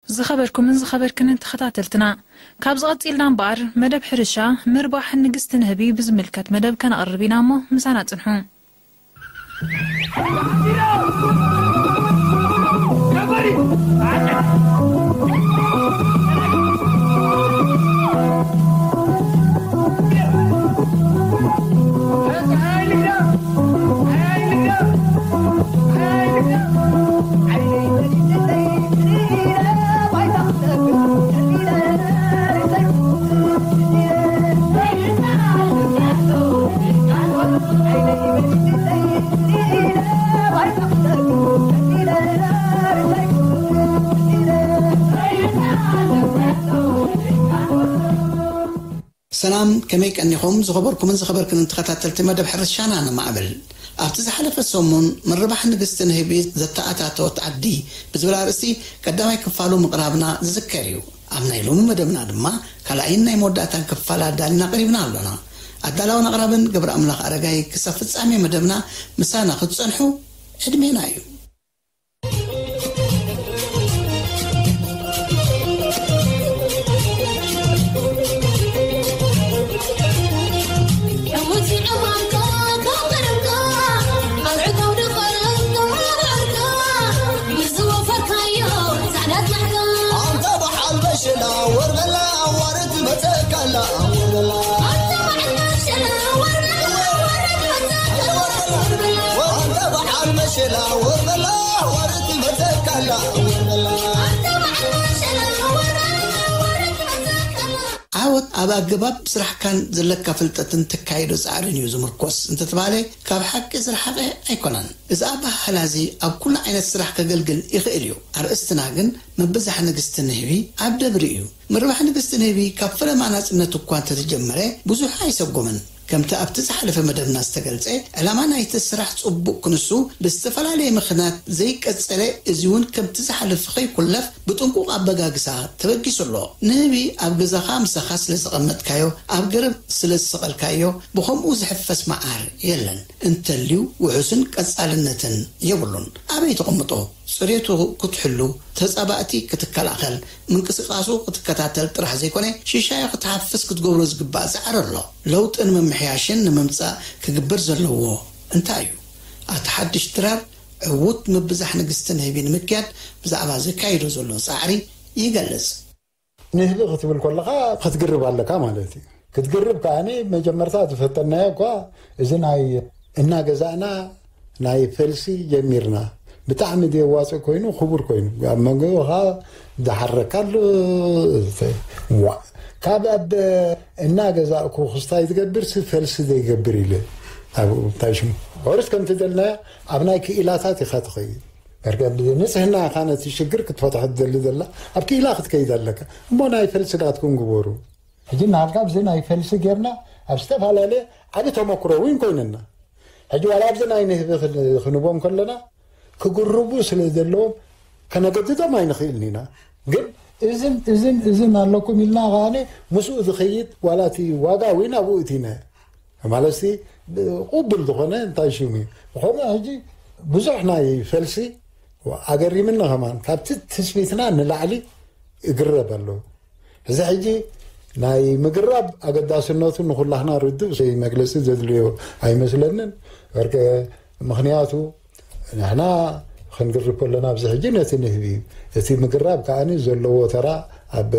ዝኸበርኩምን ዝኸበርክንን ተኸታተልትና፣ ካብ ዝቐጺልና እምበኣር፣ መደብ ሕርሻ ምርባሕ ንግስቲ ንህቢ ብዝምልከት መደብ ከነቕርብ ኢና እሞ፣ ምሳና ጽንሑ። ሰላም፣ ከመይ ቀኒኹም? ዝኸበርኩምን ዝኸበርክንን ተኸታተልቲ መደብ ሕርሻና ንማዕብል። ኣብቲ ዝሓለፈ ሰሙን፣ ምርባሕ ንግስቲ ንህቢ ዘተኣታተወት ዓዲ ብዝብል ኣርእስቲ ቀዳማይ ክፋሉ ምቕራብና ዝዝከር እዩ። ኣብ ናይ ሎሚ መደብና ድማ ካልኣይን ናይ መወዳእታን ክፋል ኣዳሊና ቀሪብና ኣሎና። ኣዳላውን ኣቕራብን ገብረ ኣምላኽ ኣረጋይ። ክሳብ ፍጻሜ መደብና ምሳና ክትጸንሑ ዕድሜና እዩ። ዓወት ኣብ ኣገባብ ስራሕካን ዘለካ ፍልጠትን ተካይዶ ጻዕርን እዩ ዝምርኮስ እንተተባህለ፣ ካብ ሓቂ ዝረሓቐ ኣይኮነን። እዚ ኣበሃህላ እዚ ኣብ ኩሉ ዓይነት ስራሕ ከገልግል ይኽእል እዩ። ኣርእስትና ግን ምብዛሕ ንግስቲ ንህቢ ኣብ ደብሪ እዩ። ምርባሕ ንግስቲ ንህቢ ካብ ፈለማ ናጽነት እኳ እንተተጀመረ፣ ብዙሕ ኣይሰጎመን። ከምቲ ኣብቲ ዝሓለፈ መደብና ዝተገልጸ፣ ዕላማ ናይቲ ስራሕ ጽቡቕ ክንሱ ብዝተፈላለየ ምኽንያት ዘይቀጸለ፣ እዚ እውን ከምቲ ዝሓለፈ ከይኩለፍ ብጥንቁቕ ኣበጋግሳ ተበጊሱ ኣሎ። ንህቢ ኣብ ገዛኻ ምሳኻ ስለ ዘቐመጥካዮ፣ ኣብ ገረብ ስለ ዝሰቐልካዮ፣ ብኸምኡ ዝሕፈስ መዓር የለን። እንተልዩ ውሑስን ቀጻልነትን የብሉን። ኣበይ ተቐምጦ? ጽሬቱ ክትሕሉ፣ ተጻባእቲ ክትከላኸል፣ ምንቅስቃሱ ክትከታተል ጥራሕ ዘይኮነ፣ ሽሻዮ ክትሓፍስ ክትገብሮ ዝግባእ ጻዕሪ ኣሎ። ለውጥን ምምሕያሽን ንምምጻእ ክግበር ዘለዎ እንታይ እዩ? ኣቲ ሓድሽ ድራር ዕዉት ምብዛሕ ንግስቲ ንህቢ ንምክያድ ብዛዕባ ዘካይዶ ዘሎ ጻዕሪ ይገልጽ። ንህቢ ክትብል ከለኻ ክትግርብ ኣለካ ማለት እዩ። ክትግርብ ከዓኒ መጀመርታ ዝፈተናዮ እኳ እዚ ናይ እናገዛእና ናይ ፈልሲ ጀሚርና። ብጣዕሚ ዘየዋፅእ ኮይኑ፣ ክቡር ኮይኑ፣ ኣብ መንጎኻ ዝሓረካሉ። ዋ፣ ካብ ኣብ እናገዛእኩ ክስታይ ዝገብር ሲ ፈልሲ ዘይገብር ኢለ። ኣብ እንታይ ሽሙ? ኦርስ ከምቲ ዘልና ኣብ ናይ ክኢላታት ኢኻ ትኸይድ። ዳርጋ ንጽህና ኢኻ ነቲ ሽግር ክትፈትሖ ትደሊ ዘላ፣ ኣብ ክኢላ ክትከይድ ኣለካ። እሞ ናይ ፈልሲ ናትኩም ግበሩ። ሕጂ እናሃልካ ኣብዚ ናይ ፈልሲ ጌርና ኣብ ዝተፈላለየ ዓቢ ተመክሮ እውን ኮይንና። ሕጂ ዋላ ኣብዚ ናይ ንህቢ ክን-፣ ክንቦም ከለና ክግርቡ ስለ ዘለዎም ከነገድዶም ኣይንኽእልን ኢና። ግን እዝን፣ እዝን፣ እዝን ኣለኩም ኢልና ከኣነ ምስኡ ዝኸይድ ዋላ እቲ ዋጋ እውን ኣብኡ እቲነ። ማለትሲ ቅቡል ዝኾነ እንታይ ሽሙ እዩ። ብኸምኡ ሕጂ ብዙሕ ናይ ፈልሲ ኣገሪምኒ ከማን ካብቲ ትስቢትና ንላዕሊ ይግረብ ኣሎ። እዚ ሕጂ ናይ ምግራብ ኣገዳስነቱ ንኹላህና ርዱእ መግለጺ ዘድልዮ ኣይመስለንን። ወርቀ ምኽንያቱ ንሕና ክንግርብ ከለና ኣብዚ ሕጂ ነቲ ንህቢ እዩ። እቲ ምግራብ ከኣ ዘለዎ ተራ ኣብ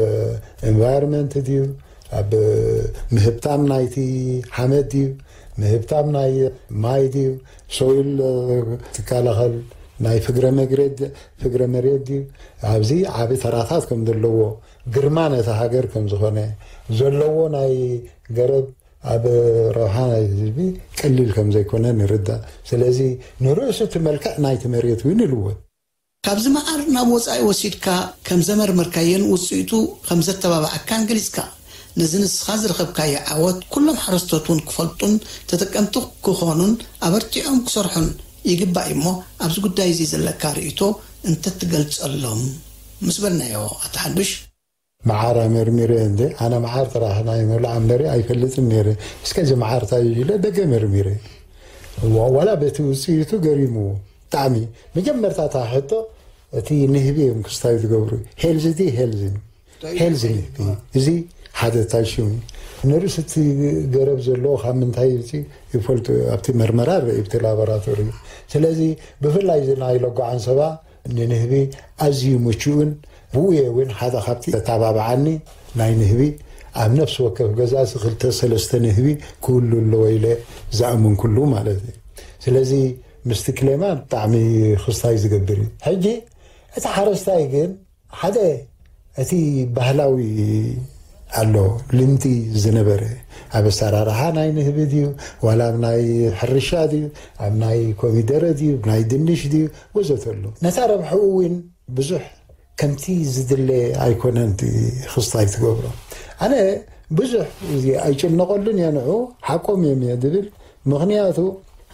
ኤንቫይሮንመንት ድዩ፣ ኣብ ምህብታም ናይቲ ሓመድ ድዩ፣ ምህብታም ናይ ማይ ድዩ፣ ሶይል ትከላኸል ናይ ፍግረ መግሬድ-፣ ፍግረ መሬት ድዩ፣ ኣብዚ ዓቢ ተራታት ከም ዘለዎ፣ ግርማ ነቲ ሃገር ከም ዝኾነ፣ ዘለዎ ናይ ገረብ ኣብ ረብሓ ናይ ህዝቢ ቀሊል ከም ዘይኮነ ንርዳእ። ስለዚ ንርእሱ እቲ መልክዕ ናይቲ መሬት እውን ይልወጥ። ካብዚ መዓር ናብ ወጻኢ ወሲድካ ከም ዘመርመርካዮን ውጽኢቱ ከም ዘተባባዓካን ገሊጽካ። ነዚ ንስኻ ዝረኸብካዮ ዓወት ኩሎም ሓረስቶት እውን ክፈልጡን ተጠቀምቲ ክኾኑን ኣበርቲዖም ክሰርሑን ይግባእ እሞ ኣብዚ ጉዳይ እዚ ዘለካ ርእይቶ እንተትገልጸሎም ምስ በልናዮ ኣታ ሓዱሽ። መዓር ኣመርሚረ እንደ ኣነ መዓር ጥራሕ ናይ ምብላዕ እምበሪ ኣይፈልጥን ነይረ። እስከ እዚ መዓር እንታይ እዩ ኢለ ደገ መርሚረ። ዋ-፣ ዋላ በቲ ውፅኢቱ ገሪምዎ። ብጣዕሚ መጀመርታ እታ ሕቶ እቲ ንህቢ እዮም ክስታይ ዝገብሩ። ሄልዚ ድዩ ሄልዚ? ሄልዚ ንህቢ። እዚ ሓደ ታሽሙ። ንርእሲ እቲ ገረብ ዘለዎ ካብ ምንታይ እዚ ይፈልጡ ኣብቲ መርመራ ርኢ ኣብቲ ላቦራቶሪ። ስለዚ ብፍላይ እዚ ናይ ለጓ ዓንሰባ ንንህቢ ኣዝዩ ምቹእን ብኡ እውን ሓደ ካብቲ ተታባብዓኒ ናይ ንህቢ ኣብ ነፍሲ ወከፍ ገዛ እዚ ክልተ ሰለስተ ንህቢ ክህሉ ኣለዎ ኢለ ዝኣምን ኩሉ ማለት እዩ። ስለዚ ምስቲ ክሌማ ብጣዕሚ ክስታይ ዝገብር እዩ። ሕጂ እቲ ሓረስታይ ግን ሓደ እቲ ባህላዊ ኣሎ ልምዲ ዝነበረ ኣብ ኣሰራርሓ ናይ ንህቢ ድዩ ዋላ ኣብ ናይ ሕርሻ ድዩ ኣብ ናይ ኮሚደረ ድዩ ናይ ድንሽ ድዩ ወዘተሉ ነታ ረብሕኡ እውን ብዙሕ ከምቲ ዝድለ ኣይኮነን እቲ ክስታይ ትገብሮ። ኣነ ብዙሕ እዚ ኣይጭነቐሉን እየ ንዑ ሓቆም እዮም እየ ዝብል። ምኽንያቱ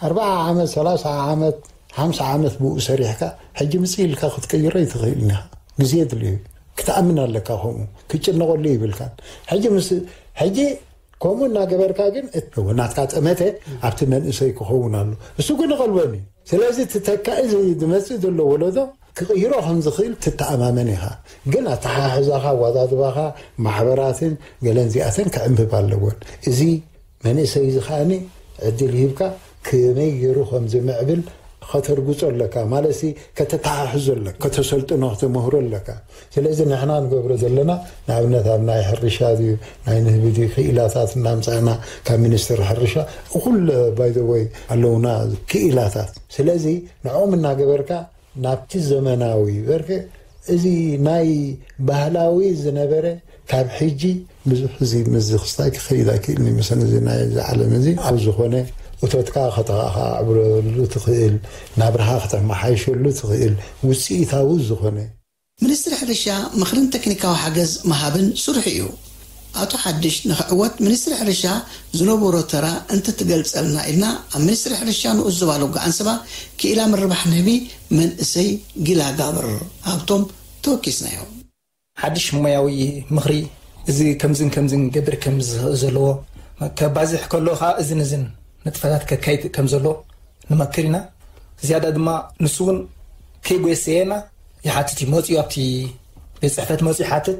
ኣርባዓ ዓመት ሰላሳ ዓመት ሓምሳ ዓመት ብኡ ሰሪሕካ ሕጂ ምጽእ ኢልካ ክትቅይሮ ይትኽእል ኢኻ። ግዜ የድልዩ ክትኣምን ኣለካ። ከምኡ ክትጭነቐሉ ይብልካን። ሕጂ ምስ ሕጂ ከምኡ እናገበርካ ግን እት- ናትካ ጠመተ ኣብቲ መንእሰይ ክኸውን ኣሎ። እሱ ግን ይቐልበኒ። ስለዚ እቲ ተካኢ ዚ- ዝመጽእ ዘሎ ወለዶ ክቕይሮ ከም ዝኽእል ትተኣማመን ኢኻ። ግን ኣተሓሕዛኻ ኣወዳድባኻ ማሕበራትን ገለን እዚኣተን ክዕንብብ ኣለዎን። እዚ መንእሰይ እዚ ከዓኒ ዕድል ሂብካ ከመይ ገይሩ ከም ዝምዕብል ከተርግጾ ኣለካ። ማለትሲ ከተተሓሕዞ ኣለካ፣ ከተሰልጥኖ ከተምህሮ ኣለካ። ስለዚ ንሕና ንገብሮ ዘለና ንኣብነት ኣብ ናይ ሕርሻ ድዩ ናይ ንህቢ ድዩ ክኢላታት እናምፃእና ካብ ሚኒስትሪ ሕርሻ እኹል ባይዘወይ ኣለውና ክኢላታት። ስለዚ ንዕኦም እናገበርካ ናብቲ ዘመናዊ በርክ እዚ ናይ ባህላዊ ዝነበረ ካብ ሕጂ ብዙሕ እዚ ምዚ ክስታይ ክኸይድ ኣይክእልን ይመስለኒ። እዚ ናይ እዚ ዓለም እዚ ኣብ ዝኾነ እቶትካ ከተኻዕብረሉ ትኽእል፣ ናብራኻ ከተመሓይሸሉ ትኽእል፣ ውፅኢታዊ ዝኾነ። ሚኒስትሪ ሕርሻ ምኽርን ቴክኒካዊ ሓገዝ ምሃብን ስርሑ እዩ። ኣቶ ሓድሽ ንኽዕወት ሚኒስትሪ ሕርሻ ዝነበሮ ተራ እንተትገልጸልና ኢልና ኣብ ሚኒስትሪ ሕርሻ ንኡስ ዝባ ለጉ ዓንሰባ ክኢላ ምርባሕ ንህቢ መንእሰይ ጊላ ጋብር ሃብቶም ተወኪስናዮ። ሓድሽ ሞያዊ ምኽሪ እዚ ከምዝን ከምዝን ገብር ከም ዝኽእል ዘለዎ ከባዝሕ ከሎ ከዓ እዝን እዝን ንጥፈታት ከካይድ ከም ዘሎ ንመክር ኢና። ዝያዳ ድማ ንሱ እውን ከይጎሰየና ይሓትት እዩ። መፅኡ ኣብቲ ቤት ፅሕፈት መፅኡ ይሓትት።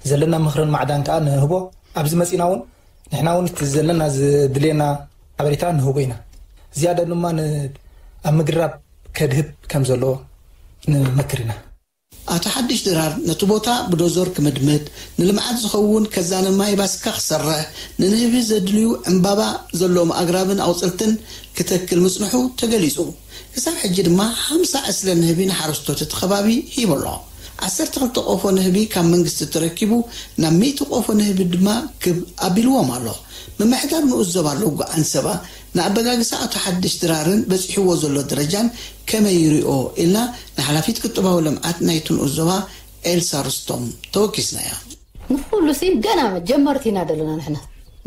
ዘለና ምኽርን ማዕዳን ከዓ ንህቦ። ኣብዚ መፂና እውን ንሕና እውን እቲ ዘለና ዝድልየና ሓበሬታ ንህቦ ኢና። ዝያዳ ድማ ን- ኣብ ምግራብ ከድህብ ከም ዘለዎ ንመክር ኢና። ኣቶ ሓድሽ ድራር ነቲ ቦታ ብዶዞር ክምድምድ፣ ንልምዓት ዝኸውን ከዛነ ማይ ባስካ ክሰርሕ፣ ንንህቢ ዘድልዩ ዕምባባ ዘለዎም ኣግራብን ኣቑፅልትን ክተክል ምፅንሑ ተገሊፁ። ክሳብ ሕጂ ድማ ሓምሳ ዕስለ ንህቢ ንሓረስቶት እቲ ከባቢ ሂቡ ኣሎ። ዓሰርተ ክልተ ቆፎ ንህቢ ካብ መንግስቲ ተረኪቡ ናብ ሚእቲ ቆፎ ንህቢ ድማ ክብ ኣቢልዎም ኣሎ። ምምሕዳር ንኡስ ዞባ ሎጎ ዓንሰባ ንኣበጋግሳ ኣቶ ሓድሽ ድራርን በፂሕዎ ዘሎ ደረጃን ከመይ ይሪኦ ኢልና ንሓላፊት ቁጠባዊ ልምዓት ናይቲ ንኡስ ዞባ ኤልሳ ርስቶም ተወኪስናያ። ንኩሉ ሲ ገና ጀመርቲ ኢና ዘለና ንሕና።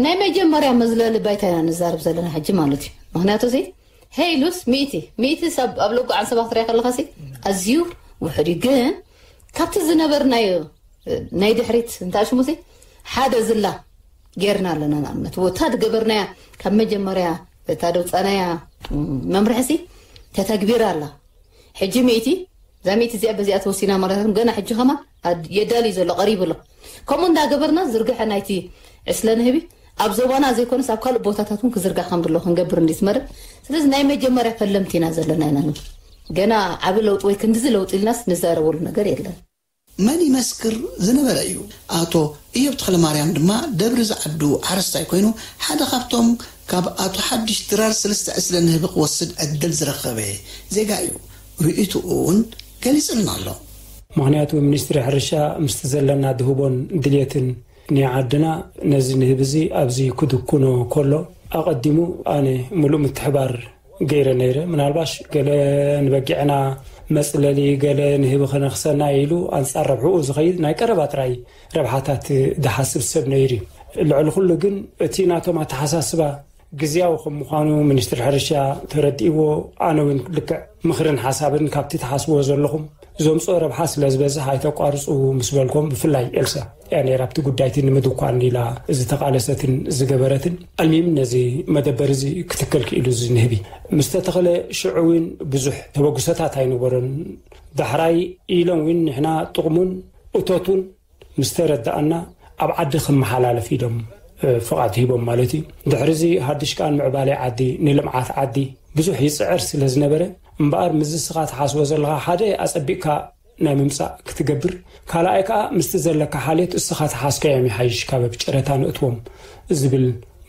ናይ መጀመርያ መዝለሊ ባይታ ኢና ንዛረብ ዘለና ሕጂ ማለት እዩ። ምክንያቱ ሲ ሄይሉስ ሚእቲ ሚእቲ ሰብ ኣብ ሎጎ ዓንሰባ ክትሪኣ ከለካ ሲ ኣዝዩ ውሕድ እዩ። ግን ካብቲ ዝነበርናዮ ናይ ድሕሪት እንታይ ሽሙ ሲ ሓደ ዝላ ጌርና ኣለና። ንኣብነት ወታ ዝገበርናያ ካብ መጀመርያ እታ ደውፃናያ መምርሒ ሲ ተተግቢራ ኣላ። ሕጂ ሚእቲ እዛ ሚእቲ እዚኣ በዚኣ ተወሲና ማለት ገና ሕጂ ከማን ኣድ- የዳሊ ዘሎ ቀሪቡ ኣሎ። ከምኡ እንዳገበርና ዝርግሐ ናይቲ ዕስለ ንህቢ ኣብ ዞባና ዘይኮነስ ኣብ ካልእ ቦታታት እውን ክዝርጋሕ ከም ድሎ ክንገብር እንዲት መደብ። ስለዚ ናይ መጀመርያ ፈለምቲ ኢና ዘለና ኢና ንብል። ገና ዓቢ ለውጢ ወይ ክንድዚ ለውጢ ኢልናስ ንዛረበሉ ነገር የለን። መን ይመስክር ዝነበረ እዩ። ኣቶ እዮብ ተኽለማርያም ድማ ደብሪ ዝዓዱ ሓረስታይ ኮይኑ ሓደ ካብቶም ካብ ኣቶ ሓድሽ ድራር ሰለስተ ዕስለ ንህቢ ክወስድ ዕድል ዝረኸበ ዜጋ እዩ። ርእይትኡ እውን ገሊጽልና ኣሎ። ምክንያቱ ሚኒስትሪ ሕርሻ ምስቲ ዘለና ድህቦን ድልየትን ናይ ዓድና ነዚ ንህቢ እዚ ኣብዚ ክድኩኖ ከሎ ኣቐዲሙ ኣነ ሙሉእ ምትሕባር ገይረ ነይረ። ምናልባሽ ገለ ንበጊዕና መፅለሊ ገለ ንህቢ ክነኽሰና ኢሉ ኣንፃር ረብሕኡ ዝኸይድ ናይ ቀረባ ጥራይ ረብሓታት ዝሓስብ ሰብ ነይሩ እዩ። ልዕሊ ኩሉ ግን እቲ ናቶም ኣተሓሳስባ ግዝያዊ ከም ምዃኑ ሚኒስትሪ ሕርሻ ተረዲእዎ ኣነ እውን ልክዕ ምኽርን ሓሳብን ካብቲ ትሓስብዎ ዘለኹም ዘምፅኦ ረብሓ ስለ ዝበዝሕ ኣይተቋርፁ ምስ በልኮም፣ ብፍላይ ኤልሳ እያ ነይራ ኣብቲ ጉዳይቲ ንምድኳን ኢላ ዝተቓለሰትን ዝገበረትን። ኣልሚም ነዚ መደበር እዚ ክትከል ክኢሉ እዚ ንህቢ ምስ ተተኸለ ሽዑ እውን ብዙሕ ተበግሶታት ኣይነበሮን። ዳሕራይ ኢሎም እውን ንሕና ጥቕሙን እቶቱን ምስ ተረዳእና ኣብ ዓዲ ክመሓላለፍ ኢሎም ፍቓድ ሂቦም ማለት እዩ። ድሕሪ እዚ ሓድሽ ከኣ ንምዕባለ ዓዲ፣ ንልምዓት ዓዲ ብዙሕ ይፅዕር ስለ ዝነበረ፣ እምበኣር ምስዚ እስኻ ትሓስቦ ዘለኻ ሓደ ኣጸቢቕካ ናይ ምምጻእ ክትገብር፣ ካልኣይ ከኣ ምስቲ ዘለካ ሓልዮት እስኻ ትሓዝካዮም ይሓይሽ ካብ ኣብ ጨረታ ንእትዎም ዝብል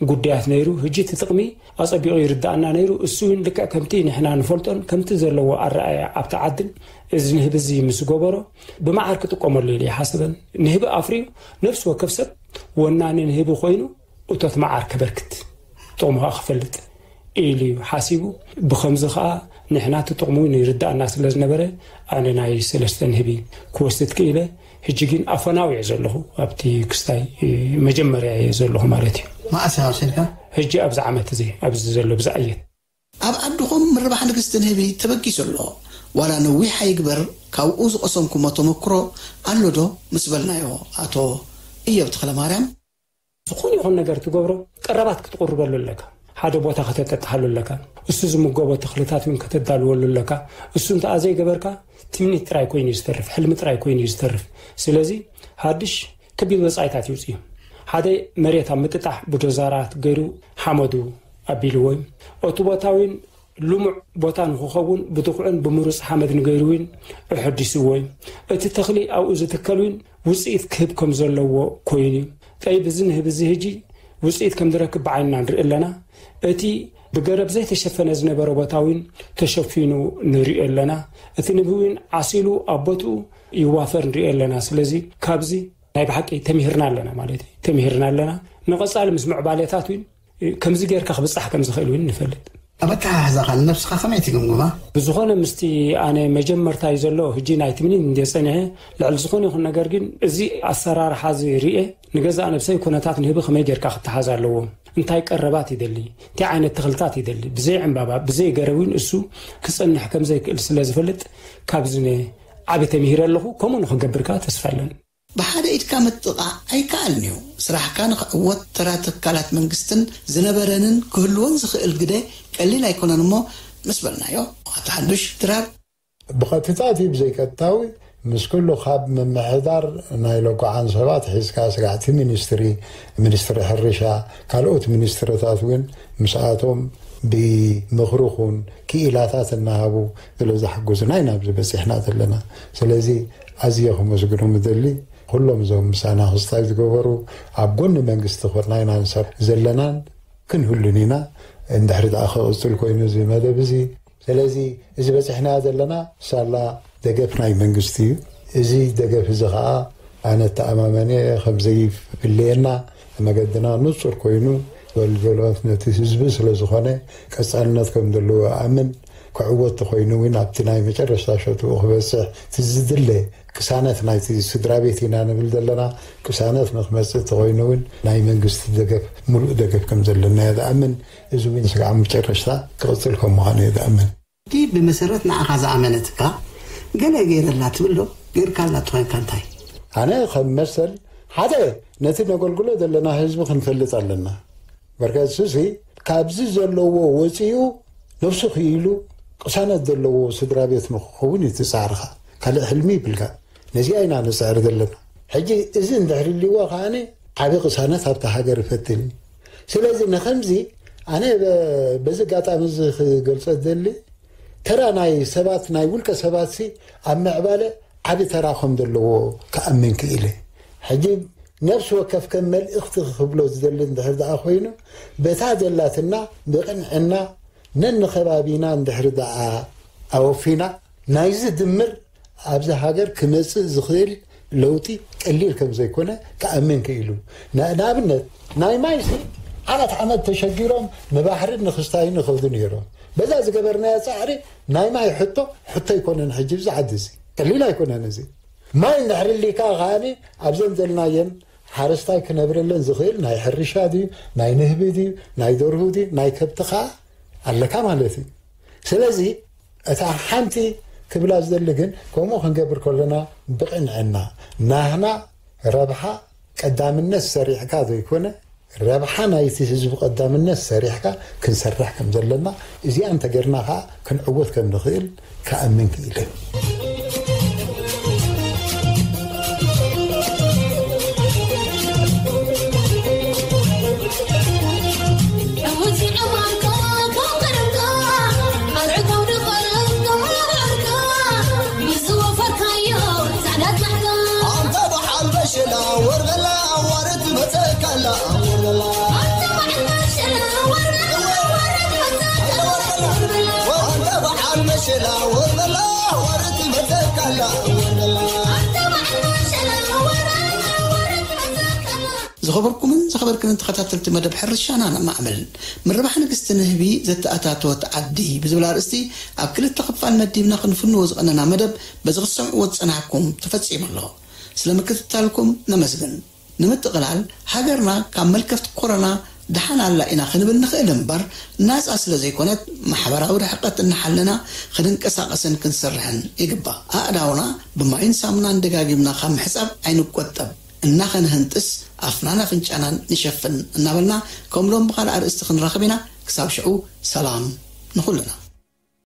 ጉዳያት ነይሩ። ሕጂ እቲ ጥቕሚ ኣጸቢቑ ይርዳእና ነይሩ። እሱ እውን ልክዕ ከምቲ ንሕና ንፈልጦን ከምቲ ዘለዎ ኣረኣእያ ኣብቲ ዓድን እዚ ንህቢ እዚ ምስ ገበሮ ብመዓር ክጥቀመሉ ኢሉ ይሓስበን። ንህቢ ኣፍርዩ ነፍሲ ወከፍ ሰብ ወናኒ ንህቢ ኮይኑ እቶት መዓር ከበርክት ጥቕሙ ከኣ ክፈልጥ ኢሉ እዩ ሓሲቡ። ብኸምዚ ከኣ ንሕና እቲ ጥቕሙ እውን ይርዳእና ስለ ዝነበረ ኣነ ናይ ሰለስተ ንህቢ ክወስድ ክኢለ። ሕጂ ግን ኣፈናዊ እየ ዘለኹ፣ ኣብቲ ክስታይ መጀመርያ እየ ዘለኹ ማለት እዩ። መዓስ ኢኻ ወሲድካ? ሕጂ ኣብዚ ዓመት እዚ ኣብዚ ዘሎ ብዝኣየት። ኣብ ዓድኹም ምርባሕ ንግስቲ ንህቢ ተበጊሱ ኣሎ። ዋላ ነዊሕ ኣይግበር ካብኡ ዝቐሰምኩሞ ተመክሮ ኣሎ ዶ ምስ በልናዮ ኣቶ እዮብ ተኽለማርያም ዝኾነ ይኹን ነገር ትገብሮ ቀረባት ክትቕርበሉ ኣለካ። ሓደ ቦታ ከተጠጥሓሉ ኣለካ። እሱ ዝምገቦ ተኽልታት እውን ከተዳልወሉ ኣለካ። እሱ እንተኣ ዘይገበርካ ትምኒት ጥራይ ኮይኑ እዩ ዝተርፍ፣ ሕልሚ ጥራይ ኮይኑ እዩ ዝተርፍ። ስለዚ ሓድሽ ከቢድ ወጻኢታት ይውጽእ እዩ። ሓደ መሬት ኣብ ምጥጣሕ ብዶዛራት ገይሩ ሓመዱ ኣቢልዎ እዩ። እቲ ቦታ እውን ልሙዕ ቦታ ንክኸውን ብድኹዕን ብምሩፅ ሓመድ ንገይሩ እውን ኣሐዲስዎ እዩ። እቲ ተኽሊ ኣብኡ ዝትከል እውን ውፅኢት ክህብ ከም ዘለዎ ኮይኑ እዩ። ጠይብ፣ እዚ ንህቢ እዚ ሕጂ ውፅኢት ከም ዝረክብ ብዓይንና ንርኢ ኣለና። እቲ ብገረብ ዘይተሸፈነ ዝነበረ ቦታ እውን ተሸፊኑ ንሪኦ ኣለና። እቲ ንህቢ እውን ዓሲሉ ኣብ ቦትኡ ይዋፈር ንሪኦ ኣለና። ስለዚ ካብዚ ናይ ብሓቂ ተሚህርና ኣለና ማለት እዩ። ተሚህርና ኣለና። ንቐፃሊ ምስ ምዕባለታት እውን ከምዚ ጌርካ ክብፃሕ ከም ዝኽእል እውን ንፈልጥ። ኣብ ኣተሓሕዛኻ ንነብስኻ ከመይ ትግምግማ? ብዝኾነ ምስቲ ኣነ መጀመርታይ ዘሎ ሕጂ ናይ ትምኒት እንደ ጸኒሐ ልዕሊ ዝኾነ ይኹን ነገር ግን እዚ ኣሰራርሓ እዚ ርኤ ንገዛእ ነብሰይ ኩነታት ንህቢ ከመይ ጌርካ ክተሓዝ ኣለዎ፣ እንታይ ቀረባት ይደሊ፣ እንታይ ዓይነት ተኽልታት ይደሊ፣ ብዘይ ዕምባባ ብዘይ ገረብ እውን እሱ ክጸንሕ ከም ዘይክእል ስለ ዝፈልጥ ካብዚ ነ ዓቢ ተምሂረ ኣለኹ። ከምኡ ንኽገብር ከኣ ተስፋ ኣለኒ። ብሓደ ኢድካ ምጥቓዕ ኣይከኣልን እዩ። ስራሕካ ንኽዕወት ተራ ትካላት መንግስትን ዝነበረንን ክህልዎን ዝኽእል ግደ ቀሊል ኣይኮነን እሞ ምስ በልናዮ ኣቶ ሓዱሽ ድራር ብቐጥታ እቲ ብዘይቀጥታዊ ምስ ኩሉ ካብ ምምሕዳር ናይ ለጓዓን ሰባት ሒዝካ ስጋዕቲ ሚኒስትሪ፣ ሚኒስትሪ ሕርሻ፣ ካልኦት ሚኒስትርታት እውን ምስኣቶም ብምኽሪ ኹን ክኢላታት እናሃቡ ስለ ዝሓገዙና ኢና ኣብዚ በፂሕና ዘለና። ስለዚ ኣዝየ ከመስግኖም እደሊ። ኩሎም እዞም ምሳና ክስታይ ዝገበሩ፣ ኣብ ጎኒ መንግስቲ ኮና ኢና ንሰርሕ ዘለናን ክንህሉን ኢና። እንድሕሪ ደኣ ክቕጽል ኮይኑ እዚ መደብ እዚ፣ ስለዚ እዚ በጺሕና ዘለና ሳላ ደገፍ ናይ መንግስቲ እዩ። እዚ ደገፍ እዚ ኸኣ ኣነ እተኣማመን እየ ከም ዘይፍለየና፣ መገድና ንጹር ኮይኑ፣ ኣገልግሎት ነቲ ህዝቢ ስለ ዝኾነ ቀጻልነት ከም ዘለዎ እኣምን። ክዕወት ተኾይኑ እውን ኣብቲ ናይ መጨረሽታ ሸትኡ ክበጽሕ እቲ ዝድለ ቅሳነት ናይቲ ስድራ ቤት ኢና ንብል ዘለና። ቅሳነት ንክመጽእ ተኾይኑ እውን ናይ መንግስቲ ደገፍ፣ ሙሉእ ደገፍ ከም ዘለና እየ ዝኣምን። እዚ እውን ስጋዕ መጨረሽታ ክቕጽል ከም ምዃኑ እየ ዝኣምን። ሕጂ ብመሰረት ንዓኻ ዝኣመነትካ ገለ ገይረላ ትብል ዶ? ገይርካላ ተኾይንካ እንታይ? ኣነ ከም መሰል ሓደ ነቲ ነገልግሎ ዘለና ህዝቢ ክንፈልጥ ኣለና። በርካ እሱሲ ካብዚ ዘለዎ ወፂኡ ነብሱ ክኢሉ ቅሳነት ዘለዎ ስድራ ቤት ንክኸውን እዩ እቲ ፃዕርኻ። ካልእ ሕልሚ ይብልካ። ነዚኣ ኢና ንፅዕር ዘለና። ሕጂ እዚ እንድሕር ልዎ ከዓኒ ዓቢ ቅሳነት ኣብታ ሃገር ይፈጥር እዩ። ስለዚ ንኸምዚ ኣነ በ-፣ በዚ ኣጋጣሚ እዚ ክገልጾ ዝደሊ ተራ ናይ ሰባት፣ ናይ ውልቀ ሰባትሲ ኣብ ምዕባለ ዓቢ ተራ ከም ዘለዎ ክኣምን ክኢለ። ሕጂ ነፍሲ ወከፍ ከም መልእኽቲ ክብሎ ዝደሊ እንድሕር ደኣ ኮይኑ፣ በታ ዘላትና ብቕንዕና ነንኸባቢና እንድሕር ደኣ ኣወፊና፣ ናይዚ ድምር ኣብዚ ሃገር ክመጽእ ዝኽእል ለውጢ ቀሊል ከም ዘይኮነ ክኣምን ክኢሉ። ን-፣ ንኣብነት ናይ ማይሲ ዓመት ዓመት ተሸጊሮም ንባሕርን ንኽስታይን ይኸዱ ነይሮም። በዛ ዝገበርናዮ ጻዕሪ ናይ ማይ ሕቶ፣ ሕቶ ኣይኮነን። ሕጂ እዚ ዓዲ እዚ ቀሊል ኣይኮነን። እዚ ማይ እንድሕር ሊካ ከኣኒ ኣብዘን ዘልናየን ሓረስታይ ክነብረለን ዝኽእል ናይ ሕርሻ ድዩ፣ ናይ ንህቢ ድዩ፣ ናይ ደርሁ ድዩ፣ ናይ ከብቲ ከኣ ኣለካ ማለት እዩ። ስለዚ እታ ሓንቲ ክብላ ዝደሊ ግን፣ ከምኡ ክንገብር ከለና ብቕንዕና፣ ናህና ረብሓ ቀዳምነት ሰሪዕካ ዘይኮነ፣ ረብሓ ናይቲ ህዝቢ ቀዳምነት ሰሪሕካ ክንሰርሕ ከም ዘለና፣ እዚኣ እንተገርና ከዓ ክንዕወት ከም ንኽእል ክኣምን ክኢለ። ዝኸበርኩምን ዝኸበርክንን ተኸታተልቲ መደብ ሕርሻና ነማዕብል፣ ምርባሕ ንግስቲ ንህቢ ዘተኣታተወት ዓዲ ብዝብል ኣርእስቲ ኣብ ክልተ ክፋል መዲብና ክንፍንዎ ዝቐነና መደብ በዚ ክትሰምዕዎ ዝጸናሕኩም ተፈጺሙ ኣሎ። ስለ ምክትታልኩም ነመስግን። ንምጥቕላል፣ ሃገርና ካብ መልከፍቲ ኮሮና ደሓን ኣላ ኢና ክንብል ንኽእል እምበር፣ ናጻ ስለ ዘይኮነት፣ ማሕበራዊ ርሕቀት እናሓለና ክንንቀሳቐስን ክንሰርሕን ይግባእ። ኣእዳውና ብማይን ሳሙናን ደጋጊምና ካብ ምሕጻብ ኣይንቆጠብ። እናኸንህንጥስ ኣፍናን ኣፍንጫናን ንሸፍን እናበልና፣ ከም ሎም ብኻልእ ኣርእስቲ ክንራኸብ ኢና። ክሳብ ሽዑ፣ ሰላም ንኹልና።